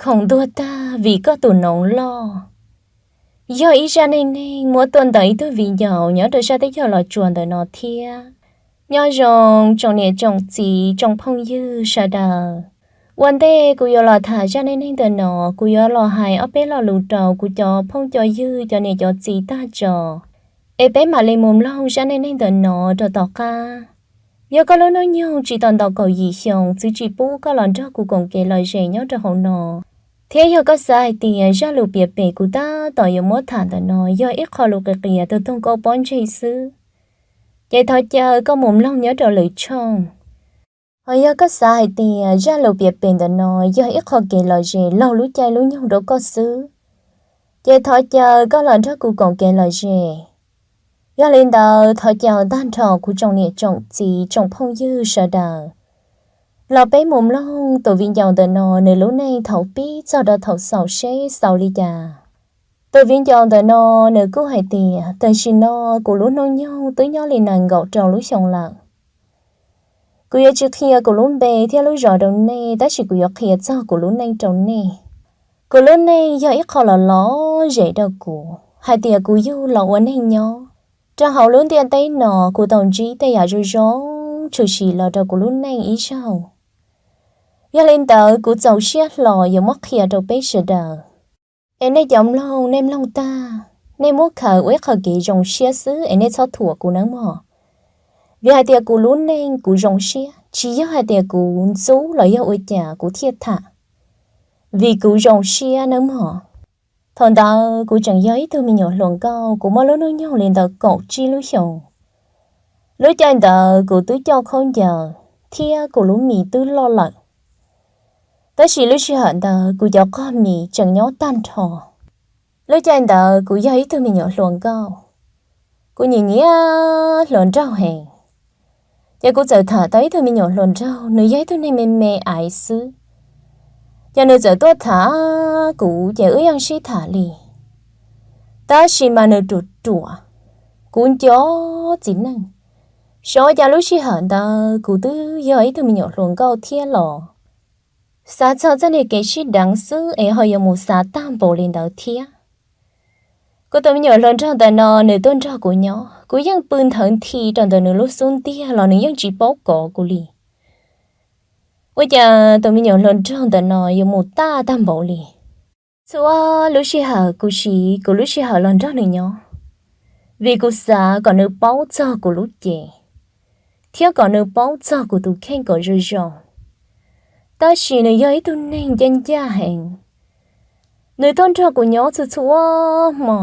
khoom ntuag tag vim koj tus noov loj. Yog ib zaj neej neeg muab tuaj ntawm ib tug viv ncaus nyob rau sab teb chaws Los Tsuas ntawm no thiab. Nyob zoo tsoom niam tsoom txiv tsoom phooj ywg sawv daws. Ua ntej kuv yuav los tham zaj neej neeg ntawm no, kuv yuav los hais ob peb lo lus rau kuv cov phooj cov ywg cov niam cov txiv tag tso, es peb mam li mus mloog zaj neej neeg ntawm no rau tom qab. Yog koj lub hnub nyoog tsis tau ntaus kaum yim xyoo, txwv tsis pub koj los nrog kuv koom kev lom zem nyob rau hauv no, thiab yog koj xav hais tias zaj lus piav pem kuv tab tom yuav muab tham ntawm no yog ib qho lus qias qias tuag tuag koj pob ntseg xwb, ces thov caw koj mus mloog nyob rau lwm tshooj. Hos yog koj xav hais tias zaj lus piav pem ntawm no yog ib qho kev lom zem laug lub caij lub nyoog rau koj xwb, ces thov caw koj los nrog kuv koom kev lom zem. Yog li ntawd thov caw tag nrho kuv tsoom niam tsoom txiv tsoom phooj ywg sawv daws, los peb mus mloog tus viv ncaus ntawm no nws lub neej thaum pib txog rau thaum xaus seb xaus li cas. Tus viv ncaus ntawm no nws kuj hais tias, tam sim no kuv lub hnub nyoog twb nyob li nees nkaum rau lub xyoo lawm. Kuv yuav tsis qhia kuv lub npe thiab lub zos rau nej, tab sis kuv yuav qhia txog kuv lub neej rau nej. Kuv lub neej yog ib qho los lom zem rau kuv hais tias kuv yug los ua neeg nyob rau hauv lub ntiaj teb no. Kuv tau ntsib tej yam zoo zoo tshwm sim los rau kuv lub neej ib zaug. Yog li ntawd kuv txaus siab hlo yuav muab qhia rau peb sawv daws. Es nej cov mloog, nej mloog tag, nej muab khaws ua ib qho kev zoo siab xwb es nej txhob thuam kuv nawb mog. Vim hais tias kuv lub neej kuv zoo siab, tsis yog hais tias kuv ntxub los yog ua cas kuv thiaj tham, vim kuv zoo siab nawb mog. Thaum ntawd kuv tseem yog ib tug me nyuam hluas nkauj, kuv muaj lub hnub nyoog li ntawm kaum tsib lub xyoos. Lub caij ntawd kuv twb coj khaub ncaws thiab kuv lub mis twb loj lawm. Tab sis lub sij hawm ntawd kuv cov qog mis tseem nyob tag nrho. Lub caij ntawd kuv yog ib tug me nyuam hluas nkauj, kuv nyiam nyiam hluas nraug heev. Ces kuv txawm tham tau ib tug me nyuam hluas nraug, nws yog ib tug neeg me me aiv xwb. Ces nws txawm tuaj tham kuv, ces wb yeej sib tham li. Tab sis mas nws ruam ruam, kuv nco txiv neej. Xyov cas lub sij hawm ntawd kuv twb yog ib tug me nyuam hluas nkauj thiab los xav txog txoj niag kev sib deev xwb es ho yuav mus xav tag npaum li ntawd thiab. Kuv tus me nyuam hluas nraug ntawm no nws tuaj nrog kuv nyob, kuv yeej pw nthawv nthi rau ntawm nws lub xub ntiag los nws yeej tsis paub kov kuv li. Ua cas tus me nyuam hluas nraug ntawm no yuav mus tag tag npaum li? Txhua lub sij hawm kuv siv kuv lub sij hawm los nrog nws nyob, vim kuv xav kom nws paub txog kuv lub cev, thiab kom nws paub txog kuv tus kheej kom zoo zoo. Tab sis nws yog ib tug neeg ncaj ncaj heev. Nws tuaj nrog kuv nyob txhua txhua hmo,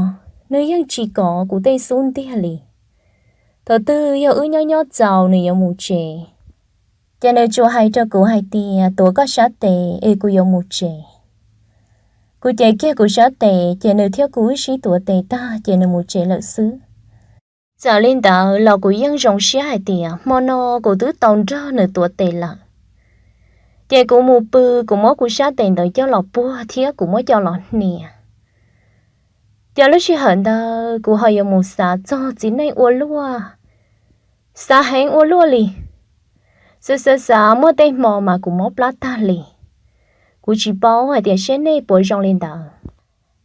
nws yeej tsis kov kuv tej xub ntiag li. Thaum twg yog wb nyob nyob txaus nws yuav mus tsev, ces nws tsuas hais rau kuv hais tias, tuav koj sab tes es kuv yuav mus tsev. Kuv cev kiag kuv sab tes, ces nws thiab kuv wb sib tuav tes tag ces nws mus tsev lawm xwb. Txawm li ntawd los kuv yeej zoo siab hais tias hmo no kuv twb tau nrog nws tuav tes lawm. Ces kuv mus pw, kuv muab kuv sab tes ntawd coj los puag thiab kuv muab coj los hnia. Ces lub sij hawm ntawd kuv ho yuav mus xav txog txiv neej ua luaj, xav heev ua luaj li. Xav xav xav muaj tej hmo mas kuv mob plab tag li. Kuv tsis paub hais tias seb nej puas zoo li ntawd.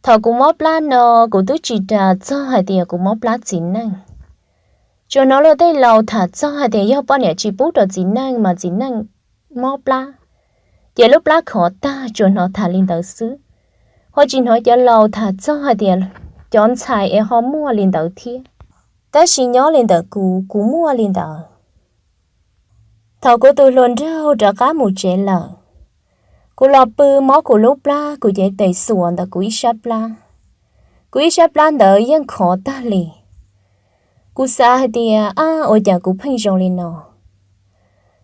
Thaum kuv mob plab no, kuv twb tsis ras txog hais tias kuv mob plab txiv neej. Tsuas hnov luag tej laus tham txog hais tias yog poj niam tsis pub rau txiv neej mas txiv neej mob plab, ces lub plab khov tag, tsuas hnov tham li ntawd xwb. Ho tsis hnov cov laus tham txog hais tias cov ntxhais es ho muaj li ntawd thiab. Tab sis nyob li ntawm kuv, kuv muaj li ntawd. Thaum kuv tus hluas nraug rov qab mus tsev lawm, kuv los pw mob kuv lub plab, kuv cev tes xuas ntawm kuv ib sab plab. Kuv ib sab plab ntawd yeej khov tag li. Kuv xav hais tias, ab, ua cas kuv pheej zoo li no?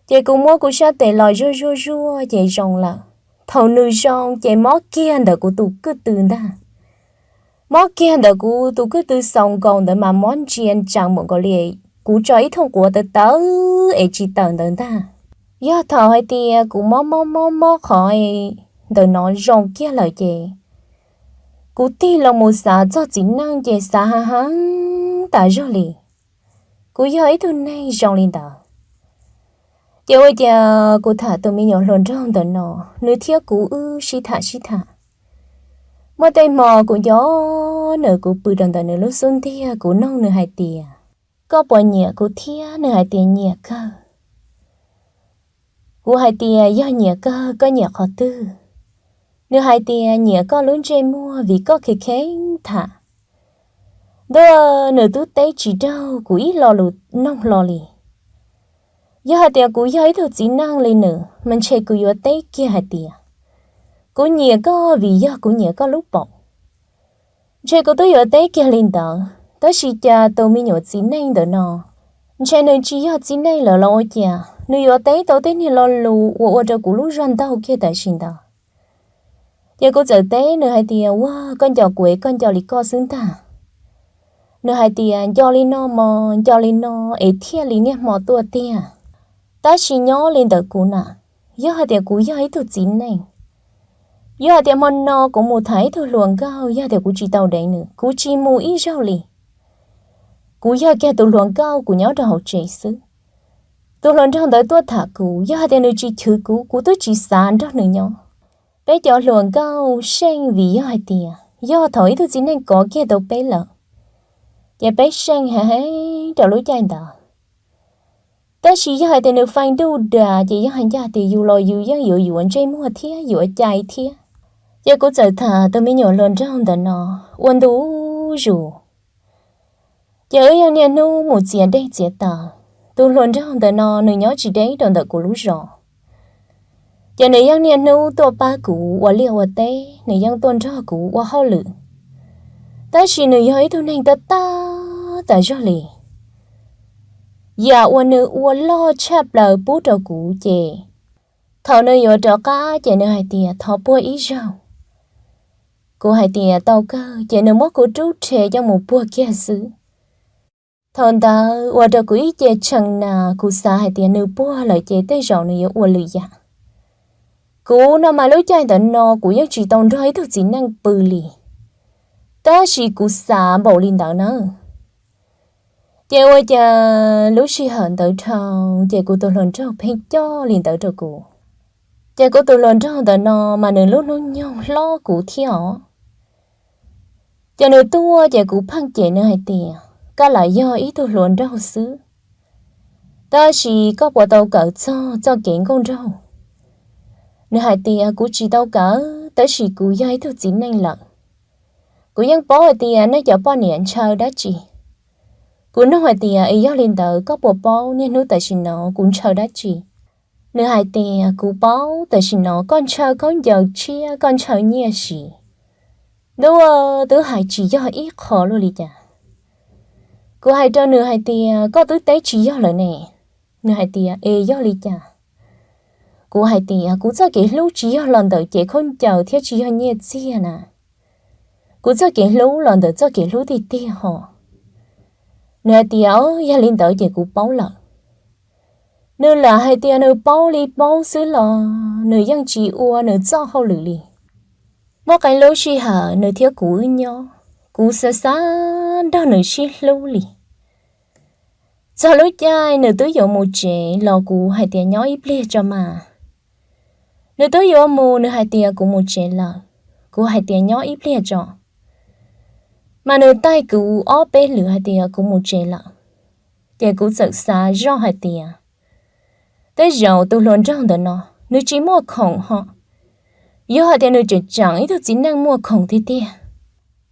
Ces kuv muab kuv sab tes los zuaj zuaj zuaj ces zoo lawm. Thaum nws zoo ces mob kiag ntawm kuv tus kwj tw ntag. Mob kiag ntawm kuv tus kwj tw xaus nkaus ntawd mas mob ntsia ntsees npaum nkaus li kuv tso ib thooj quav tawv tawv es tsis tawm ntawd ntag. Yog thaum hais tias kuv mob mob mob mob qhov ntawm no zoo kiag lawm ces kuv tig los mus xav txog txiv neej ces xav heev heev tas zog li. Kuv yog ib tug neeg zoo li ntawd. Ces ua cas kuv tham tus me nyuam hluas nraug ntawm no, nws thiab kuv wb sib tham sib tham. Muaj tej hmo kuv nco nws, kuv pw rau ntawm nws lub xub ntiag, kuv nug nws hais tias, koj puas nyiam kuv thiab? Nws hais tias nyiam kawg. Kuv hais tias yog nyiam kawg koj nyiam qhov twg? Nws hais tias nyiam koj lub ntsej muag vim koj kheev kheev tham. Ntuj, nws twb teb tsis raug kuv ib lo lus noog hlo li. Yog hais tias kuv yog ib tug txiv neej li nws mas ntshe kuv yuav teb kiag hais tias, kuv nyiam koj vim yog kuv nyiam koj lub paum. Ntshe kuv twb yuav teb kiag li ntawd, tab sis cas tus me nyuam txiv neej ntawm no, ntshe nws tsis yog txiv neej lawm los ua cas nws yuav teb tau tej niag lo lus uas ua rau kuv lub zog ntaug kiag tam sim ntawd. Ces kuv txawm teb nws hais tias, ua, koj nco kuv es koj nco li koj xwb ntag. Nws hais tias nco li no mog, nco li no es thiaj li niaj hmo tuaj tiag. Tab sis nyob li ntawm kuv na, yog hais tias kuv yog ib tug txiv neej, yog hais tias hmo no kuv mus tham ib tug hluas nkauj, yog tias kuv tsis tau deev nws, kuv tsis mus ib zaug li. Kuv yog kiag tus hluas nkauj, kuv nyob rau hauv tsev xwb. Tus hluas nraug ntawd tuaj tham kuv, yog hais tias nws tsis chwv kuv, kuv twb tsis xav nrog nws nyob. Peb cov hluas nkauj seej vim yog hais tias yog thaum ib tug txiv neej kov kiag tau peb lawm, ces peb seej heev heev rau lub caij ntawd. Tab sis yog hais tias nws fais ntuj das ces yog hais ncaj tias yus los yus yeej yuav yuav ntsej muag thiab yuav cai thiab. Ces kuv txawm tham tus me nyuam hluas nraug ntawm no ua ntu zus. Ces wb yeej niaj hnub mus txiav dej txiav taws. Tus hluas nraug ntawm no nws nyob tsis deb rau ntawm kuv lub zos, ces nws yeej niaj hnub tuaj pab kuv ua liaj ua teb, nws yeej tuaj nrog kuv ua hauj lwm. Tab sis nws yog ib tug neeg tab tag tas zog li. Yam uas nws ua loj tshaj plaws pub rau kuv ces thaum nws yuav rov qab ces nws hais tias thov puag ib zaug. Kuv hais tias tau kawg, ces nws muab kuv rub rhe coj mus puag kiag xwb. Thaum ntawd ua rau kuv ib ce tshee na, kuv xav hais tias nws puag lawm ces tej zaum nws yuav ua lwm yam. Kuv no mas lub caij ntawd no kuv yeej tsis tau nrog ib tug txiv neej pw li, tab sis kuv xav npaum li ntawd na. Ces ua cas lub sij hawm ntawd dhau ces kuv tus hluas nraug pheej coj li ntawd rau kuv. Ces kuv tus hluas nraug ntawm no mas nws lub hnub nyoog hlob kuv thiab os. Ces nws tuaj ces kuv pheej cem nws hais tias koj lam yog ib tug hluas nraug xwb, tab sis koj puas tau kawm txog txoj kev nkauj nraug? Nws hais tias kuv tsis tau kawm, tab sis kuv yog ib tug txiv neej lawm. Kuv yeej paub hais tias nej cov poj niam ntshaw dab tsi. Kuv nug hais tias es yog li ntawd koj puas paub niaj hnub tam sim no kuv ntshaw dab tsi? Nws hais tias kuv paub, tam sim no koj ntshaw khaub ncaws tshiab, koj ntshaw nyiaj siv. Ntuj, twb hais tsis yog ib qho luaj li cas. Kuv hais rau nws hais tias koj twb teb tsis yog lawm ne. Nws hais tias es yog li cas? Kuv hais tias kuv txoj kev hlub tsis yog los ntawm cev khaub ncaws thiab tsis yog nyiaj txiag na. Kuv txoj kev hlub los ntawm txoj kev hlub tiag tiag ho. Nws hais tias o, yog li ntawd ces kuv paub lawm. Nws lam hais tias nws paub li paub xwb los nws yeej tsis ua nws txoj hauj lwm li. Muaj qee lub sij hawm nws thiab kuv wb nyob, kuv xav xav nrog nws sib hlub li. Txog lub caij nws twb yuav mus tsev los kuv hais tias nyob ib pliag tso mas. Nws twb yuav mus, nws hais tias kuv mus tsev lawm. Kuv hais tias nyob ib pliag tso. Mas nws taij kuv ob peb lwm hais tias kuv mus tsev lawm. Ces kuv txawm xav zoj hais tias tej zaum tus hluas nraug ntawm no nws tsis muaj khoom ho. Yog hais tias nws tseem tseem ib tug txiv neej muaj khoom tiag tiag,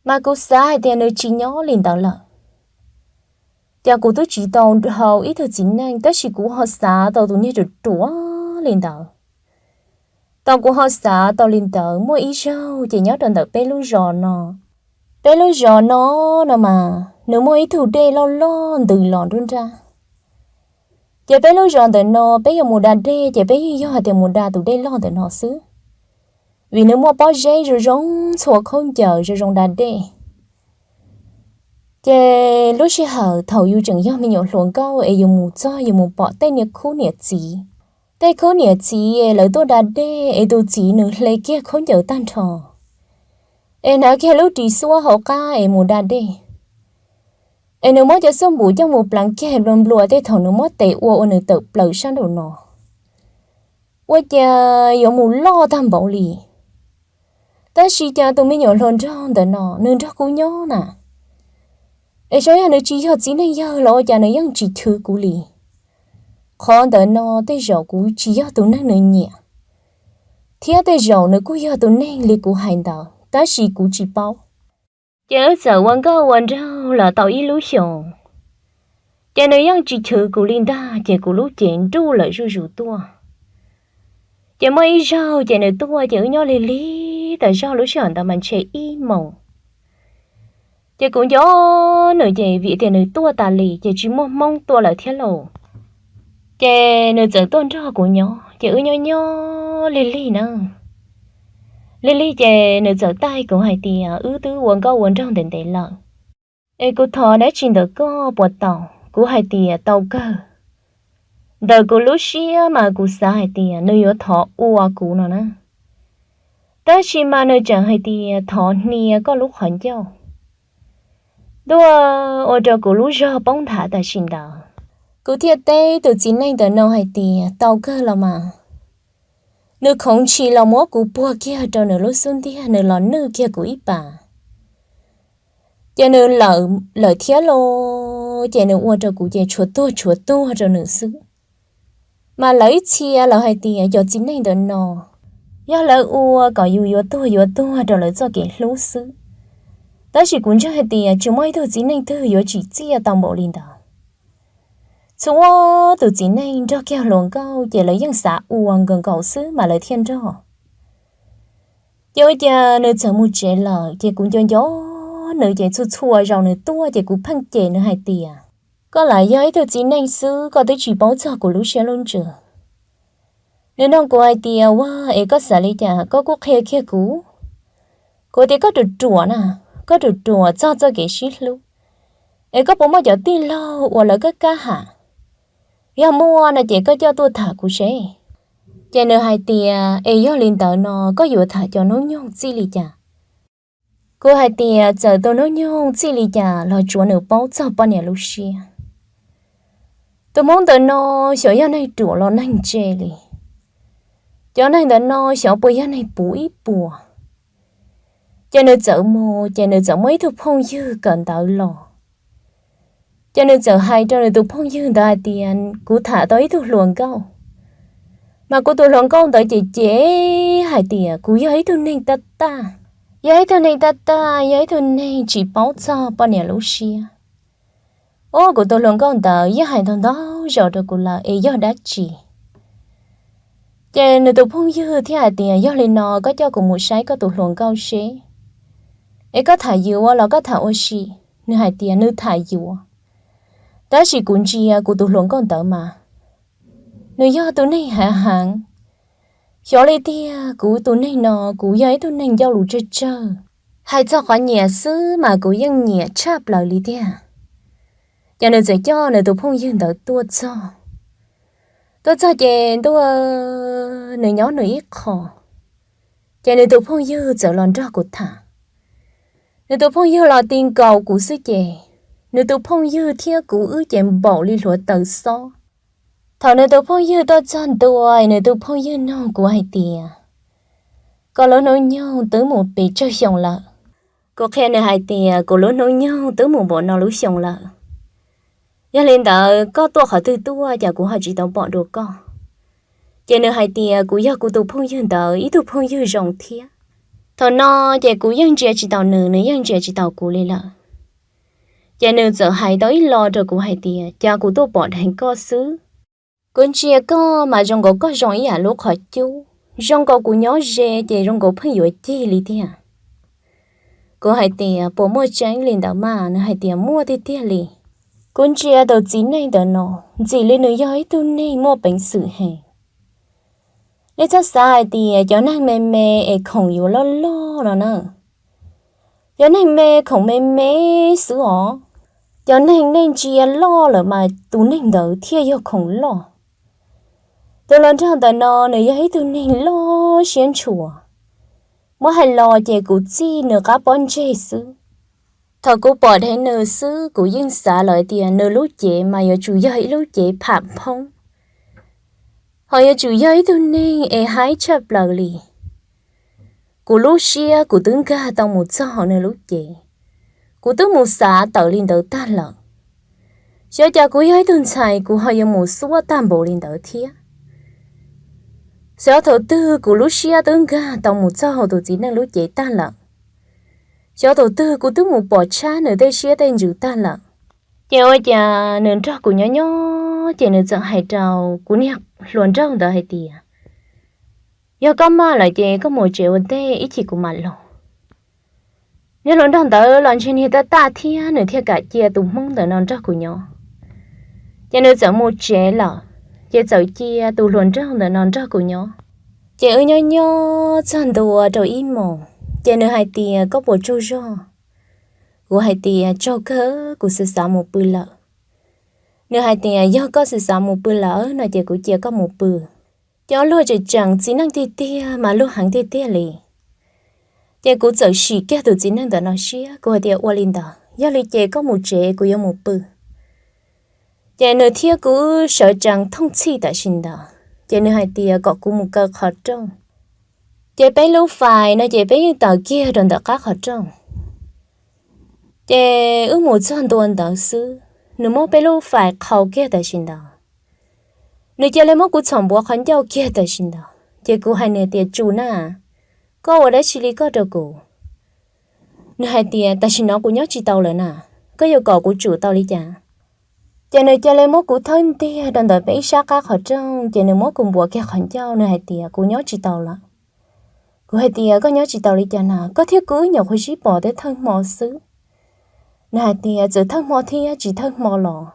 mas kuv xav hais tias nws tsis nyob li ntawd lawm. Ces kuv twb tsis tau dhau ib tug txiv neej, tab sis kuv ho xav tau tus niag ruam ruam li ntawd. Tau kuv ho xav tau li ntawd, muaj ib zaug ces nyob rau ntawm peb lub zos no. Peb lub zos no, no mas nws muaj ib tug dej loj loj ntws los nruab nrab. Ces peb lub zos ntawm no peb yuav mus da dej ces peb yeej yog hais tias mus da tus dej loj ntawm no xwb, vim nws muaj pob zeb zoo zoo, txhua khaub ncaws zoo zoo da dej. Ces lub sij hawm thaum yus tseem yog me nyuam hluas nkauj es yus mus txog yus mus pom tej niam khub niam txiv, tej khub niam txiv lawv tuaj da dej es tus txiv nws hle kiag khaub ncaws tag nrho, es hnav kiag lub ris xuab hauv qab es mus da dej, es nws muab cov xuab npum coj mus pleev kiag nplua nplua tej thaum nws muab tes ua ua nws tawm plaws sab nraum no. ua cas yuav mus loj tag npaum li. Tab sis cas tus me nyuam hluas nraug ntawm no nws nrog kuv nyob na, es xyov yog nws tsis yog txiv neej yawg los ua cas nws yeej tsis chwv kuv li. Qhov ntawm no tej zaum kuv tsis yog tus neeg nws nyiam, thiab tej zaum nws kuj yog tus neeg li kuv hais ntawd tab sis kuv tsis paub. Ces wb txawm ua nkauj ua nraug los tau ib lub xyoos, ces nws yeej tsis chwv kuv li ntag, ces kuv lub cev nruj lawm zuj zus tuaj. Ces muaj ib zaug ces nws tuaj ces wb nyob lig lig tas zog, lub sij hawm ntawd mas ntshe ib moos. Ces kuv nco nws ces vim tias nws tuaj tas li ces tsis muaj hmoob tuaj lawm thiab lauj. Ces nws txawm tuaj nrog kuv nyob ces wb nyob nyob lig lig na. Lig lig ces nws txawm taij kuv hais tias wb twb ua nkauj ua nraug ntev ntev lawm, es kuv thov dab tsi ntawm koj puas tau? Kuv hais tias tau kawg. Ntawm kuv lub siab mas kuv xav hais tias nws yuav thov ua kuv no na. Tab sis mas nws tseem hais tias thov hnia koj lub qhov ncauj. Ntuj, ua rau kuv lub zog poob nthav tam sim ntawd. Kuv thiaj teb tus txiv neej ntawm no hais tias tau kawg los mas. Nws khoov ntshis los muab kuv puag kiag rau nws lub xub ntiag, nws los nwj kiag kuv ib pas. Ces nws lawm thiab los, ces nws ua rau kuv ces tshuav tuag tshuav tuag rau nws xwb. Mas lawv ib txhia lawv hais tias cov txiv neej ntawm no yog lawv ua kom yus yuav tuag yuav tuag rau lawv txoj kev hlub xwb. Tab sis kuv ntseeg hais tias tsis muaj ib tug txiv neej twg yuav tsim txiaj tau npaum li ntawd. Txhua tus txiv neej nrog kiag hluas nkauj ces lawv yeej xav ua nkaus nkaus xwb mas lawv thiaj nrog. Ces ua cas nws txawm mus tsev lawm ces kuv nco nco nws ces txhua txhua zaus nws tuaj ces kuv pheej cem nws hais tias koj lam yog ib tug txiv neej xwb, koj twb tsis paub txog kuv lub siab lub ntsws. Nws nug kuv hais tias ua es koj xav li cas, koj kuj qhia kiag kuv. Kuv tias koj ruam ruam na, koj ruam ruam txog txoj kev sib hlub, es koj puas muaj cov tij laug uas lawv kab kab ham? Yog muaj no ces koj coj tuaj tham kuv seb. Ces nws hais tias es yog li ntawd no koj yuav tham cov hnub nyoog txij li cas? Kuv hais tias txawm tus hnub nyoog txij li cas los tsuav nws paub txog poj niam lub siab. Tus hmoob ntawm no xyov yog neeg ruam los neeg ntse li. Cov neeg ntawm no xyov puas yog neeg puv ib puas. Ces nws txawm mus ces nws txawm muaj ib tug phooj ywg kawm ntawv los. Ces nws txawm hais rau nws tus phooj ywg ntawd hais tias kuv tham tau ib tug hluas nkauj, mas kuv tus hluas nkauj ntawd ces cem hais tias kuv yog ib tug neeg tab taj, yog ib tug neeg tab taj, yog ib tug neeg tsis paub txog poj niam lub siab. Ua kuv tus hluas nkauj ntawd yeej hais ntau ntau zaus rau kuv lawm es yog dab tsi? Ces nws tus phooj ywg thiaj hais tias yog li no koj coj kuv mus saib koj tus hluas nkauj seb, es koj tham yuav los koj tham ua si? Nws hais tias nws tham yuav. Tab sis kuv ntsia kuv tus hluas nkauj ntawd mas nws yog tus neeg hav heev. Xyov li tiag, kuv tus neeg no kuv yog ib tug neeg ncauj lus tsawg tsawg, hais txog qhov nyiam xwb mas kuv yeej nyiam tshaj plaws li tiag. Ces nws txawm coj nws tus phooj ywg ntawd tuaj txog. Tuaj txog ces ntuj, nws nyob nws ib qho, ces nws tus phooj ywg txawm los nrog kuv tham. Nws tus phooj ywg los ti nkaus kuv xwb ces nws tus phooj ywg thiab kuv wb ces npaum li hluav taws xob. Thaum nws tus phooj ywg tuaj txog ntua, nws tus phooj ywg nug kuv hais tias koj lub hnub nyoog twb mus pes tsawg xyoo lawm? Kuv qhia nws hais tias kuv lub hnub nyoog twb mus npaum no lub xyoo lawm. Yog li ntawd koj tuaj qhov twg tuaj cas kuv ho tsis tau pom dua koj? Ces nws hais tias kuv yog kuv tus phooj ywg ntawd ib tug phooj ywg zoo thiab. Thaum no ces kuv yeej ntsia tsis taus nws, nws yeej ntsia tsis taus kuv li lawm. Ces nws txawm hais tau ib lo rau kuv hais tias cas kuv tuaj pom dheev koj xwb. Kuv ntsia koj mas zoo nkaus koj zoo ib yam lub qhov cub, zoo nkaus kuv nyob ze ces zoo nkaus pheej yuav cig li tiag. Kuv hais tias puas muaj tseeb li ntawd mas? Nws hais tias muaj tiag tiag li. Kuv ntsia tus txiv neej ntawm no ntxim li nws yog ib tug neeg muaj peev xwm heev. Nej txhob xav hais tias cov neeg me me es khoom yuav loj loj no na. Cov neeg me khoom me me xwb os. Cov neeg nej ntsia loj lawm mas tus neeg ntawd thiaj yog khoom loj. Tus hluas nraug ntawm no nws yog ib tug neeg loj siab ntshua. Muab hais los ces kuv txij nws qab pob ntseg xwb. Thaum kuv pom dheev nws xwb kuv yeej xav lawm tias nws lub cev mas yuav tsum yog ib lub cev pham phoob. Ho yuav tsum yog ib tug neeg es haib tshaj plaws li. Kuv lub siab kuv twb nkag tau mus txog hauv nws lub cev, kuv twb mus xav tawm li ntawd tag lawm. Xyov cas kuv yog ib tug ntxhais kuv ho yuav mus xuab tag npaum li ntawd thiab. Xyov thaum twg kuv lub siab twb nkag tau mus txog hauv tus txiv neej lub cev tag lawm. Xyov thaum twg kuv twb mus pom tshab nws tej siab tej ntsws tag lawm. Ces ua cas nws nrog kuv nyob nyob ces nws txawm hais rau kuv niag hluas nraug ntawd hais tias, yog koj maj lawm ces koj mus tsev ua ntej ib chim kuv mam los. Niag hluas nraug ntawd los ntshe niag tab taj thiab nws thiaj kam cia tus hmoob ntawm no nrog kuv nyob. Ces nws txawm mus tsev lawm, ces txawm cia tus hluas nraug ntawm no nrog kuv nyob. Ces wb nyob nyob txog ntua rau ib moos, ces nws hais tias koj puas tsaug zog? Kuv hais tias tsaug kawg, kuv xav xav mus pw lawm. Nws hais tias yog koj xav xav mus pw lawm no ces kuv cia koj mus pw. Ces ob luag tseem tseem txiv neej tiag tiag mas luag heev tiag tiag li. Ces kuv txawm sim kiag tus txiv neej ntawm no siab, kuv hais tias ua li ntawd yog li ces koj mus tsev kuv yuav mus pw. Ces nws thiab kuv sawv tsees thooj txhij tam sim ntawd, ces nws hais tias kom kuv mus kaw qhov rooj. Ces peb lub fais no ces peb yeej tawm kiag rau ntawm qab qhov rooj. Ces wb mus txog ntua ntawd xwb, nws muab peb lub fais qhau kiag tam sim ntawd. Nws cia li muab kuv txhom npuav qhov ncauj kiag tam sim ntawd, ces kuv hais nws tias tsum na, koj ua dab tsi li koj rau kuv? Nws hais tias tam sim no kuv nyob tsis tau lawm na, koj yuav kom kuv tsum tau li cas? Ces nws cia li muab kuv thawb ntiag rau ntawm peb ib sab qab qhov rooj, ces nws muab kuv npuav kiag qhov ncauj, nws hais tias kuv nyob tsis tau lawm. Kuv hais tias koj nyob tsis tau li cas na, koj thiab kuv wb nyuam qhuav sib pom tej thawj hmo xwb. Nws hais tias txawm thawj hmo thiab tsis thawj hmo los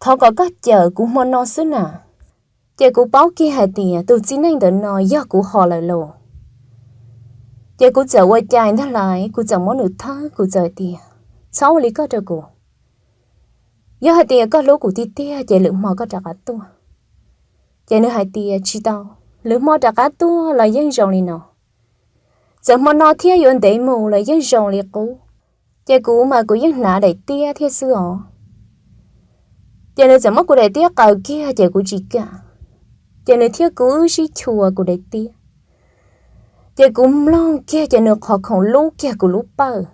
thov kom koj cawm kuv hmo no xwb na. Ces kuv paub kiag hais tias tus txiv neej ntawm no yog kuv ho lawm lauj. Ces kuv txawm ua cai ntag lauj, kuv txawm muab nws thawb, kuv txawm hais tias txhob ua li koj rau kuv. Yog hais tias koj hlub kuv tiag tiag ces lwm hmo koj rov qab tuaj. Ces nws hais tias tsis tau, lwm hmo rov qab tuaj los yeej zoo li no. Txawm hmo no thiab yuav ntev mus los yeej zoo li qub. Ces kuv mas kuv yeej hnav daim tiab thiab xwb os. Ces nws txawm muab kuv daim tiab qaws kiag ces kuv tsis kam. Ces nws thiab kuv wb sib chua kuv daim tiab. Ces kuv mloog kiag ces nws qhov khoom lub kiag kuv lub pawj,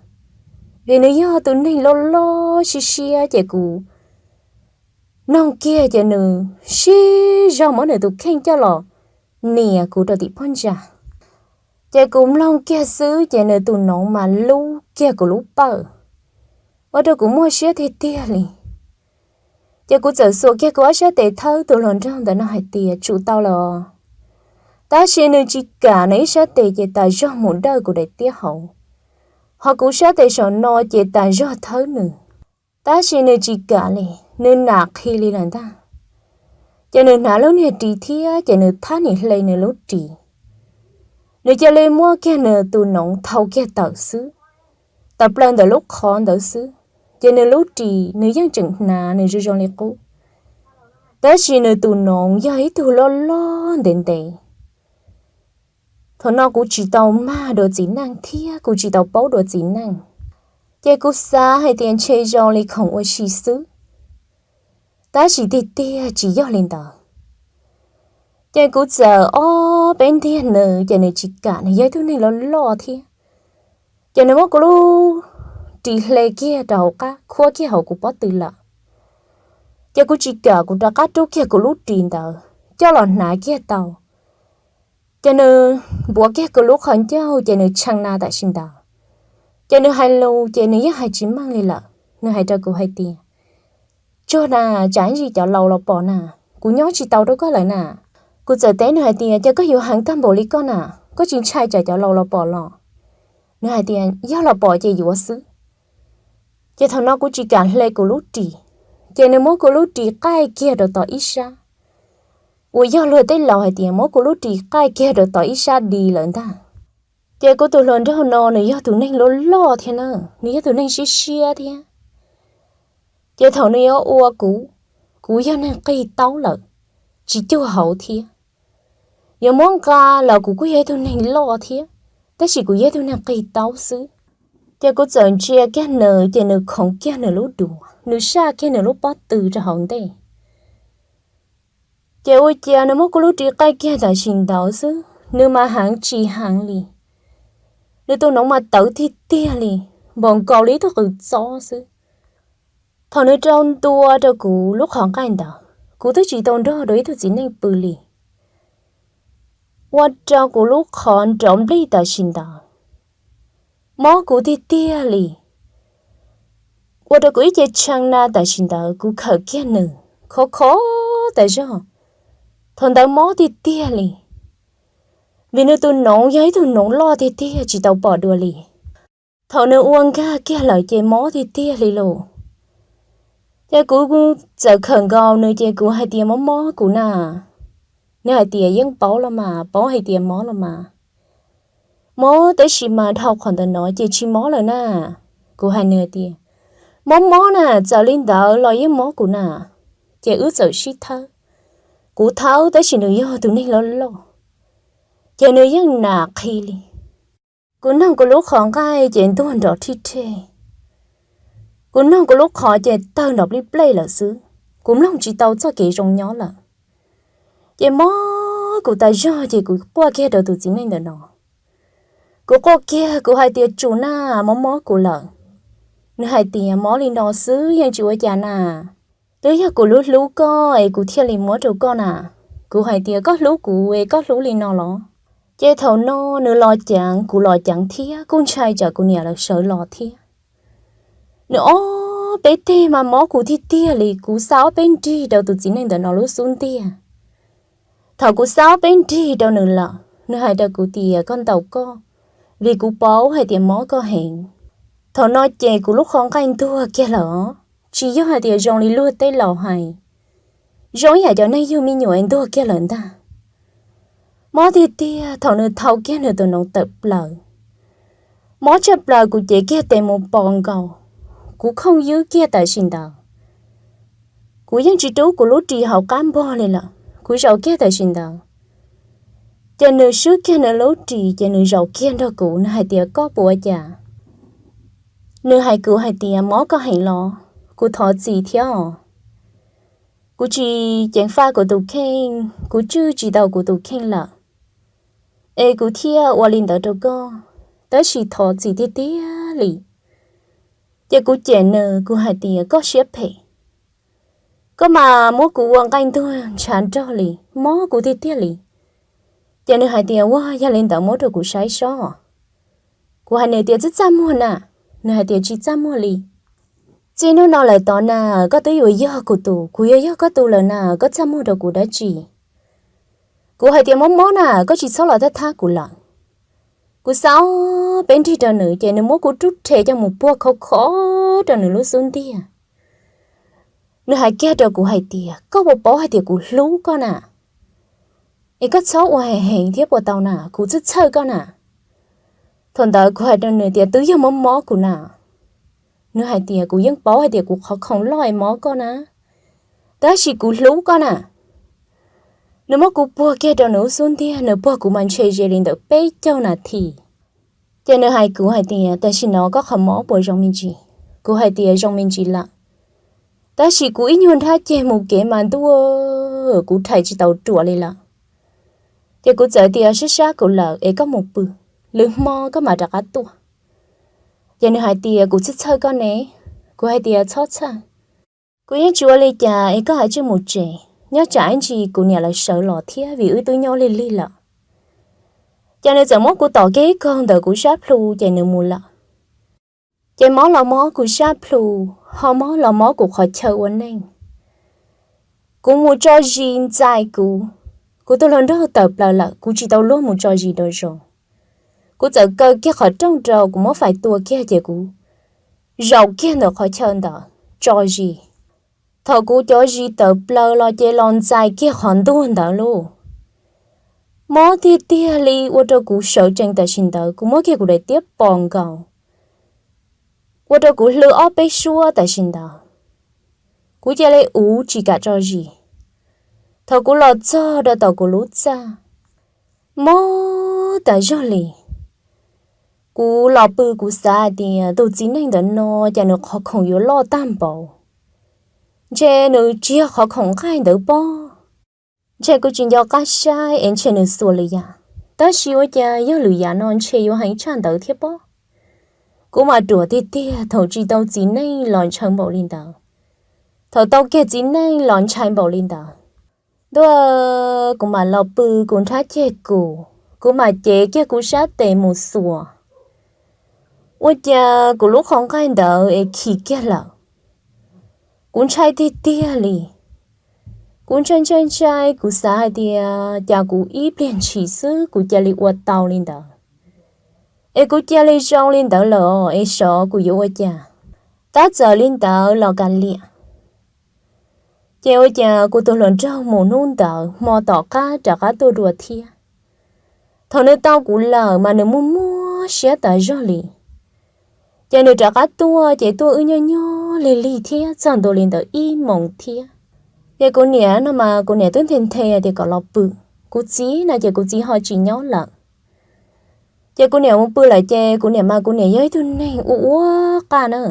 vim nws yog tus neeg loj loj siab siab, ces kuv mloog kiag ces nws sib zog muab nws tus kheej coj los nias kuv rau tim phab ntsa. Ces kuv mloog kiag xwb ces nws tus noov mas lub kiag kuv lub pawj, ua rau kuv muaj siab tiag tiag li. Ces kuv txawm xuas kiag kuv ob sab tes thawb tus hluas nraug ntawm no hais tias tsum tau los. Tab sis nws tsis kam, nws ib sab tes ces tas zog mus dawj kuv daim tiab hauv, ho kuv sab tes saum no ces tas zog thawb nws. Tab sis nws tsis kam li, nws nam qhi li lawm ntag. Ces nws hnav lub niag ris thiab ces nws thab niam hle nws lub ris. Nws cia li muab kiag nws tus noov thau kiag tawm xwb, tawm plaws ntawm lub qhov ntawd xwb. Ces nws lub ris nws yeej tseem hnav nws zoo zoo li qub, tab sis nws tus noov yog ib tug loj loj ntev ntev. Thaum no kuv tsis tau mag dua txiv neej thiab kuv tsis tau paub dua txiv neej, ces kuv xav hais tias ntshe zoo li khoom ua si xwb, tab sis tiag tiag tsis yog li ntawd. Ces kuv txawm ob peb ntiag nws ces nws tsis kam, nws yog ib tug neeg loj loj thiab. Ces nws muab kuv lub ris hle kiag rau hauv qab, khuab kiag hauv kuv pob tw lawm. Ces kuv tsis kam, kuv rov qab rub kiag kuv lub ris ntawd coj los hnav kiag tau. Ces nws npuav kiag kuv lub qhov ncauj ces nws tshee na tam sim ntawd. Ces nws hais lus ces nws yeej hais tsis meej li lawm, nws hais rau kuv hais tias, tsuag na, tsam ib ntsis cov laus los pom na, kuv nyob tsis tau rau koj lawm na. Kuv txawm teb nws hais tias, cas koj yuav heev tag npaum li koj na, koj tsis ntshai tsam cov laus los pom los? Nws hais tias yog los pom ces yuav xwb. Ces thaum no kuv tsis kam hle kuv lub ris, ces nws muab kuv lub ris qaij kiag rau tom ib sab, uas yog luag tej laus hais tias muab kuv lub ris qaij kiag rau tom ib sab di lawm ntag. Ces kuv tus hluas nraug no nws yog tus neeg loj loj thiab na, nws yog tus neeg siab siab thiab. Ces thaum nws yuav ua kuv, kuv yog neeg qig taub lawm, tsis cuag hauv thiab. Yuav muab nqa los kuv kuj yog ib tug neeg loj thiab, tab sis kuv yog ib tug neeg qig taub xwb. Ces kuv txawm ntsia kiag nws ces nws khoov kiag nws lub duav, nws saj kiag nws lub pob tw rau hauv ntej. Ces ua cas nws muab kuv lub ris qaij kiag tam sim ntawd xwb, nws mas heev tsis heev li, nws tus noov mas tawv tiag tiag li, npaum nkaus li ib tug qws txob xwb. Thaum nws rau ntua rau kuv lub qhov nqaij ntawd, kuv twb tsis tau nrog rau ib tug txiv neej pw li, ua rau kuv lub qhov nrov nplij tam sim ntawd, mob kuv tiag tiag li. Ua rau kuv ib ce tshee na tam sim ntawd kuv khawm kiag nws khov khov tas zog, thaum ntawd mob tiag tiag li, vim nws tus noov yog ib tug noov loj tiag tiag tsis tau pom dua li. Thaum nws ua nkag kiag lawm ces mob tiag tiag li lauj. Ces kuv txawm khawm nkaus nws ces kuv hais tias mob mob kuv na. Nws hais tias yeej paub los mas, paub hais tias mob los mas. Mob tab sis mas dhau qhov ntawd no ces tsis mob lawm na. Kuv hais nws tias mob mob na, txawm li ntawd los yeej mob kuv na. Ces wb txawm sib thawb, kuv thawb tab sis nws yog tus neeg loj loj, ces nws yeej nam qhi li. Kuv noog kuv lub qhov nqaij ces ntuag nrov rhij rhej. Kuv noog kuv lub qhov ces tawg nrov plij plej lawm xwb, kuv mloog tsis tau txoj kev zoo nyob lawm. Ces mob kuv tas zog ces kuv quaj kiag rau tus txiv neej ntawm no. Kuv quaj kiag kuv hais tias tsum na, mob mob kuv lawm. Nws hais tias mob li no xwb yeej tsis ua cas na, twb yog kuv hlub hlub koj es kuv thiaj li muab rau koj na. Kuv hais tias koj hlub kuv es koj hlub li no los? Ces thaum no nws los ceev kuv los ceev thiab kuj ntshai tsam kuv niam lawv sawv los thiab. Nws ob peb teg mas mob kuv tiag tiag li, kuv xa ob peb nrig rau tus txiv neej ntawm no lub xub ntiag. Thaum kuv xa ob peb nrig rau nws lawm nws hais rau kuv tias koj ntaus koj, vim kuv paub hais tias mob koj heev. Thaum no ces kuv lub qhov nqaij ntuag kiag lawm os, tsis yog hais tias zoo li luag tej laus hais, zoo ib yam cov neeg yug me nyuam es ntuag kiag lawm ntag. Mob tiag tiag thaum nws thau kiag nws tus noov tawm plaws. Mob tshaj plaws kuv cev kiag tes mus pos nkaus, kuv khooj ywb kiag tam sim ntawd. Kuv yeej tsis rub kuv lub ris hauv qab npog li lawm, kuv zaum kiag tam sim ntawd. Ces nws swb kiag nws lub ris ces nws zaum kiag nrog kuv, nws hais tias koj puas ua cas? Nws hais kuv hais tias mob koj heev los? Kuv thov txim thiab os. Kuv tsis ceev faj kuv tus kheej, kuv tswj tsis tau kuv tus kheej lawm, es kuv thiaj ua li ntawd rau koj, tab sis thov txim tiag tiag li. Ces kuv cem nws kuv hais tias koj siab phem, koj mas muab kuv ua nqaij ntuag ntshav nrog li, mob kuv tiag tiag li. Ces nws hais tias ua yog li ntawd muab rau kuv saib sob. Kuv hais nws tias txaj txaj muag na. Nws hais tias tsis txaj muag li. Txij hnub no lawm tod na, koj twb yuav yog kuv tus, kuv yuav yog koj tus lawm na, koj txaj muag rau kuv dab tsi? Kuv hais tias mob mob na, koj tsis txhob los thab thab kuv lawm. Kuv xa ob peb nrig rau nws ces nws muab kuv rub rhe coj mus puag khov khov rau nws lub xub ntiag. Nws hais kiag rau kuv hais tias koj puas paub hais tias kuv hlub koj na, es koj txhob ua heev heev thiab puas tau na, kuv txhawj txhawj koj na. Thaum ntawd kuv hais rau nws tias twb yog mob mob kuv na. Nws hais tias kuv yeej paub hais tias kuv qhov khoom loj es mob koj na, tab sis kuv hlub koj na. Nws muab kuv puag kiag rau nws lub xub ntiag, nws puag kuv mas ntshe ze li ntawm peb caug nas this. Ces nws hais kuv hais tias tam sim no koj qhov mob puas zoo me ntsis? Kuv hais tias zoo me ntsis lawm, tab sis kuv ib nyuag nrhab ceg mus kev mas ntuj, kuv rhais tsis tau ruam li lawm. Ces kuv txawm tias sab sab kuv lawm es koj mus pw, lwm hmo koj mam rov qab tuaj. Ces nws hais tias kuv txhawj txhawj koj ne. Kuv hais tias txhob txhawj, kuv yeej tsis ua li cas es koj hais tsij mus tsev, nyob tsam ib ntsis kuv niam lawv sawv los thiab vim wb twb nyob lig lig lawm. Ces nws txawm muab kuv tom kiag ib kaug ntawm kuv sab plhu ces nws mus lawm. Ces mob los mob kuv sab plhu, ho mob los mob kuv qhov chaw ua neej. Kuv mus tso zis ntxais kuv, kuv tus hluas nraug tawm plaws lawm kuv tsis tau luag mus tso zis rau zaus. Kuv txawm kaw kiag qhov rooj rau kuv muab fais tua kiag ces kuv zaum kiag ntawm qhov chaw ntawd tso zis. Thaum kuv cov zis tawm plaws los ces los ntxais kiag qhov ntuag ntawd lauj. Mob tiag tiag li ua rau kuv sawv tsees tam sim ntawd kuv muab kiag kuv daim tiab pos nkaus, ua rau kuv hlwb ob peb suab tam sim ntawd. Kuv cia li uv tsis kam tso zis. Thaum kuv los txog rau tom kuv lub txaj, mob tas zog li. Kuv los pw kuv xav hais tias tus txiv neej ntawm no cas nws qhov khoom yuav loj tag npaum, ntshe nws tsis yog qhov khoom nqaij ntawd pob. Ntshe kuv tsis nco qab saib es ntshe nws xuas lwm yam, tab sis ua cas yog lwm yam no ntshe yuav heev tshaj ntawd thiab pob. Kuv mas ruam tiag tiag, thaum tsis tau txiv neej los ntshai npaum li ntawd, thaum tau kiag txiv neej los ntshai npaum li ntawd. Ntuj, kuv mam los pw kuv nrhab ceg kuv, kuv mam cev kiag kuv sab tes mus xuas. Ua cas kuv lub qhov nqaij ntawd es khi kiag lawm. Kuv ntshai tiag tiag li. Kuv ntshai ntshai ntshai, kuv xav hais tias cas kuv ib pliag ntshis xwb kuv cia li ua tau li ntawd, es kuv cia li zoo li ntawd lawm es xyov kuv yuav ua cas. Tab txawm li ntawd los kav liam. Ces ua cas kuv tus hluas nraug mus hnub ntawd hmo tom qab rov qab tuaj dua thiab. Thaum nws tau kuv lawm mas nws muaj muaj siab tas zog li. Ces nws rov qab tuaj ces tuaj wb nyob nyob lig lig thiab txog ntua li ntawd ib moos thiab. Ces kuv niam no mas kuv niam twb nthe nthe tias kom los pw. Kuv txiv no ces kuv txiv ho tsis nyob lawm. Ces kuv niam mus pw lawm ces kuv niam mas kuv niam yog ib tug neeg ua ua qaj na.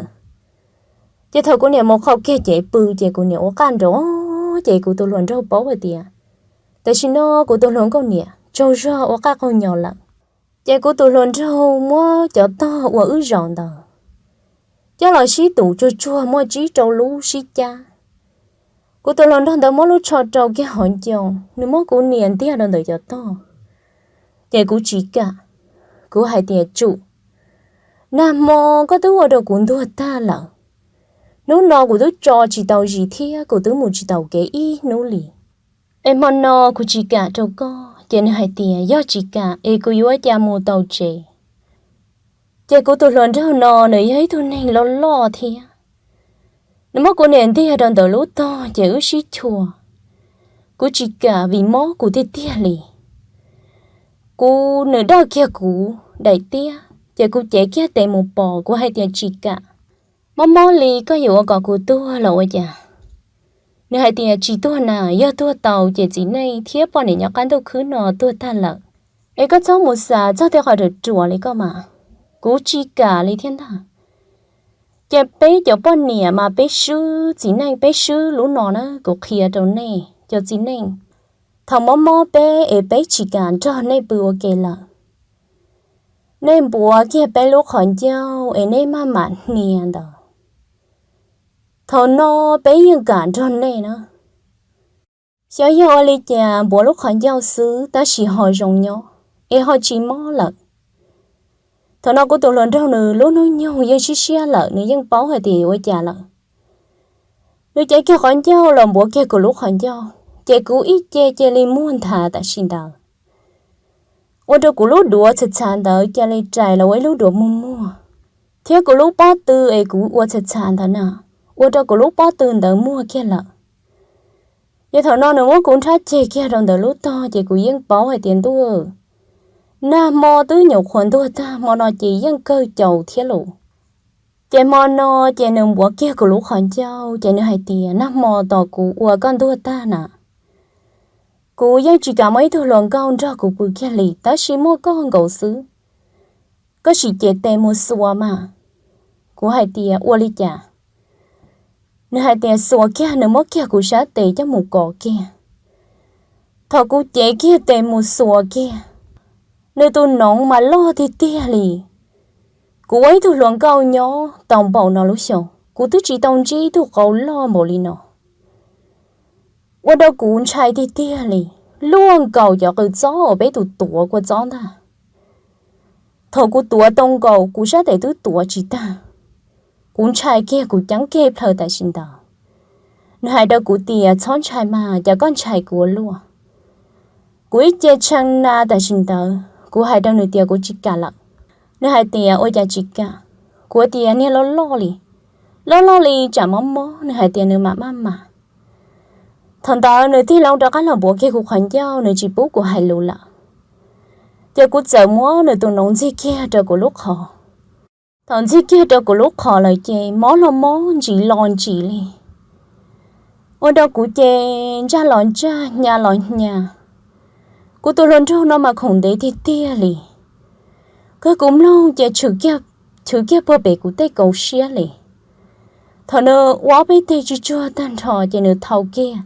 Ces thaum kuv niam mus qhau kiag cev pw ces kuv niam ua qaj nrov, ces kuv tus hluas nraug paub hais tias tam sim no kuv tus hluas nkauj niam tsaug zog ua qaj qaug nyos lawm. Ces kuv tus hluas nraug muab cov tog uas wb zaum ntawd coj los sib tum tsuag tsuag muaj tsib rau lub sib cab. Kuv tus hluas nraug ntawd muab lub tsho rau kiag hauv ncoo, nws muab kuv nias ntiag rau ntawm cov tog. Ces kuv tsis kam, kuv hais tias tsum, nag hmo koj twb ua rau kuv ntuag tag lawm. Hnub no kuv twb tso tsis tau zis thiab kuv twb mus tsis taus kev ib hnub li. Es hmo no kuv tsis kam rau koj. Ces nws hais tias yog tsis kam es kuv yuav ua cas mus tau tsev. Ces kuv tus hluas nraug no nws yog ib tug neeg loj loj thiab. Nws muab kuv nias ntiag rau ntawm lub tog ces wb sib chua. Kuv tsis kam vim mob kuv tiag tiag li. Kuv, nws dawj kiag kuv daim tiab ces kuv cev kiag tes mus pom, kuv hais tias tsis kam. Mob mob li koj yuav ua kom kuv tuag los ua cas? Nws hais tias tsis tuag na, yog tuag tau ces txiv neej thiab poj niam nyob qab ntuj khwb no tuag tag lawm. Es koj txhob mus xav txog tej qhov ruam ruam li koj mas. Kuv tsis kam li thiab ntag. Ces peb cov poj niam mas peb swb txiv neej, peb swb lub no na, kuv qhia rau nej cov txiv neej. Thaum mob mob peb es peb tsis kam nrog nej pw ua ke lawm, nej npuav kiag peb lub qhov ncauj es nej maj mam hnia ntawd. Thaum no peb yeej kam nrog nej na. Xyov yog ua li cas npuav lub qhov ncauj xwb tab sis ho zoo nyob, es ho tsis mob lawm. Thaum no kuv tus hluas nraug nws lub hnub nyoog yeej siab siab lawm, nws yeej paub hais tias yuav ua cas lawm. Nws cev kiag qhov ncauj los npuav kiag kuv lub qhov ncauj, ces kuv ib ce cia li muag nthav tam sim ntawd, ua rau kuv lub duav txhav txhav ntawd cia li rais los ua ib lub duav muag muag, thiab kuv lub pob tw es kuv ua txhav txhav ntawd na, ua rau kuv lub pob tw ntawd muag kiag lawm. Ces thaum no nws muab kuv nrhab ceg kiag rau ntawm lub tog, ces kuv yeej paub hais tias ntuj, nag hmo twb nyuam qhuav ntuag tag, hmo no ces yeej kawg caus thiab lauj. Ces hmo no ces nws npuav kiag kuv lub qhov ncauj, ces nws hais tias nag hmo tos kuv ua koj ntuag tag na, kuv yeej tsis kam muaj ib tug hluas nkauj nrog kuv pw kiag li, tab sis muaj koj nkaus xwb. Koj sim cev tes mus xuas mas. Kuv hais tias ua li cas? Nws hais tias xuas kiag, nws muab kiag kuv sab tes coj mus kov kiag. Thaum kuv cev kiag tes mus xuas kiag, nws tus noov mas loj tiag tiag li. Kuv ua ib tug hluas nkauj nyob tau npaum no lub xyoo, kuv twb tsis tau ntsib ib tug qau loj npaum li no. Ua rau kuv ntshai tiag tiag li, luaj nkaus cov qws txob uas peb tus tuav kua txob ntag. Thaum kuv tuav tau nkaus, kuv sab tes twb tuav tsis tag. Kuv ntshai kiag, kuv ceeb kiag plhaw tam sim ntawd. Nws hais rau kuv tias txhob ntshai mas, cas koj ntshai kuv ua luaj? Kuv ib ce tshee na tam sim ntawd, kuv hais rau nws tias kuv tsis kam lawm. Nws hais tias ua cas tsis kam? Kuv tias niag loj loj li, loj loj li tsam mob mob. Nws hais tias nws mam maj mam. Thaum ntawd nws tig loo rov qab los npuav kiag kuv qhov ncauj, nws tsis pub kuv hais lus lawm. Ces kuv txawm muab nws tus noov ntxig kiag rau kuv lub qhov. Thaum ntxig kiag rau kuv lub qhov lawm ces mob los mob, ntsim los ntsim li. Ua rau kuv ces ntsaj los ntsaj, hnya los hnya. Kuv tus hluas nraug no mas khoom ntev tiag tiag li. Kawg kuv mloog ces chwv kiag puag pem kuv tej kaus siab li. Thaum nws ua ob peb teg tsuj tsuag tag nrho ces nws thau kiag,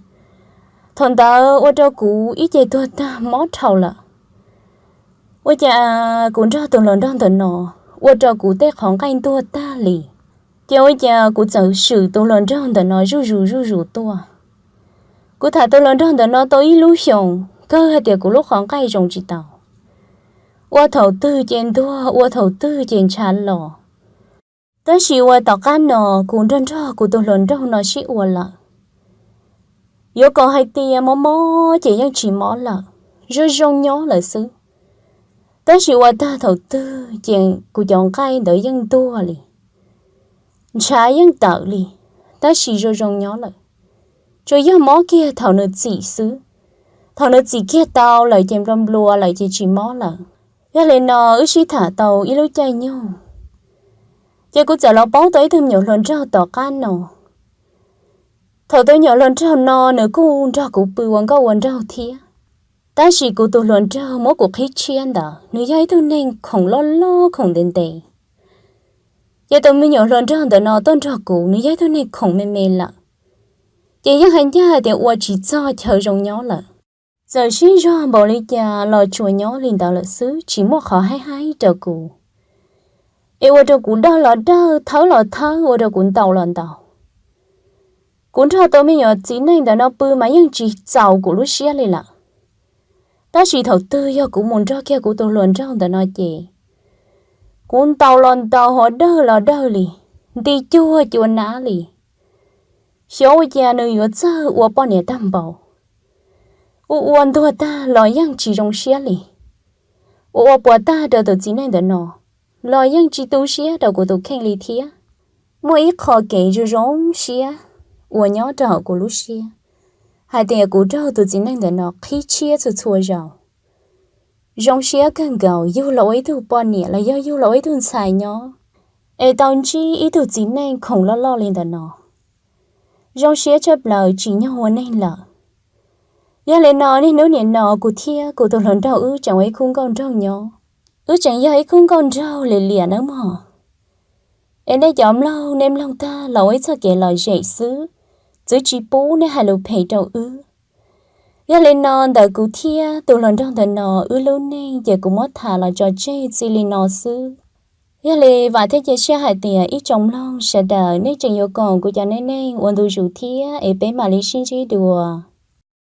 Thaum ntawd ua rau kuv ib ce tuag tag mob dhau lawm. Ua cas kuv nrog tus hluas nraug ntawm no ua rau kuv tej qhov nqaij ntuag tag li. Ces ua cas kuv txawm swm tus hluas nraug ntawm no zuj zus zuj zus tuaj. Kuv tham tus hluas nraug ntawm no tau ib lub xyoos kawg hais tias kuv lub qhov nqaij zoo tsis tau. Ua thaum twg ces ntuag, ua thaum twg ces ntshav los. Tab sis ua tom qab no kuv nrog nrog kuv tus hluas nraug no sib ua lawm. Yuav kom hais tias mob mob ces yeej tsis mob lawm, zoo zoo nyob lawm xwb. Tab sis ua tag thaum twg ces kuv cov nqaij ntawd yeej ntuag li, ntshav yeej tawm li, tab sis zoo zoo nyob lawm. Tsuas yog mob kiag thaum nws txim xwb. Thaum nws txim kiag tau lawm ces nplua nplua lawm ces tsis mob lawm. Yog li no wb sib tham tau ib lub caij nyoog, ces kuv txawm los paub tau ib tug me nyuam hluas nraug tom qab no. Thaum tus me nyuam hluas nraug no nws kuj nrog kuv pw ua nkauj ua nraug thiab. Tab sis kuv tus hluas nraug muab kuv qhib tshiab ntawd nws yog ib tug neeg khoom loj loj khoom ntev ntev. Ces tus me nyuam hluas nraug ntawm no tuaj nrog kuv nws yog ib tug neeg khoom me me lawm. Ces yeej hais ncaj hais tias ua tsis txog chaw zoo nyob lawm. Txawm sib zog npaum li cas los tsuas nyob li ntawd lawm xwb, tsis muaj qhov haib haib rau kuv. Es ua rau kuv dawj los dawj, thawb los thawb, ua rau kuv ntaus los ntaus. Kuv nrog tus me nyuam txiv neej ntawm no pw mas yeej tsis txaus kuv lub siab li lawm. Tab sis thaum twg yog kuv mus nrog kiag kuv tus hluas nraug ntawm no ces kuv ntaus los ntaus, ho dawj los dawj li, nti cuag cua nab li. Xyov ua cas nws yuav txawj ua poj niam tag npaum. Ua ua ntuag tag los yeej tsis zoo siab li. Ua ua puas tag rau tus txiv neej ntawm no los yeej tsis tu siab rau kuv tus kheej li thiab. Muaj ib qho kev zoo zoo siab uas nyob rau hauv kuv lub siab, hais tias kuv raug tus txiv neej ntawm no qhib tshiab txhua txhua zaus. Zoo siab kawg nkaus yug los ua ib tug poj niam los yog yug los ua ib tug ntxhais nyob, es tau ntsib ib tug txiv neej khoom loj loj li ntawm no. Zoo siab tshaj plaws tsim nyog ua neeg lawm. Yog li no niaj hnub nim no kuv thiab kuv tus hluas nraug wb tseem ua ib khub nkauj nraug nyob. Wb tseem yog ib khub nkauj nraug li liam nawb mog. Es nej cov mloog, nej mloog tag los ua ib txoj kev lom zem xwb, txwv tsis pub nej hais lus phem rau wb. Yog li no ntawm kuv thiab tus hluas nraug ntawm no wb lub neej ces kuv muab tham los tso tseg txij li no xwb. Yog li vam thiab cia siab hais tias ib tsoom mloog sawv daws nej tseem yuav koom kuv cov neej neeg ua ntu zus thiab es peb mam li sib ntsib dua.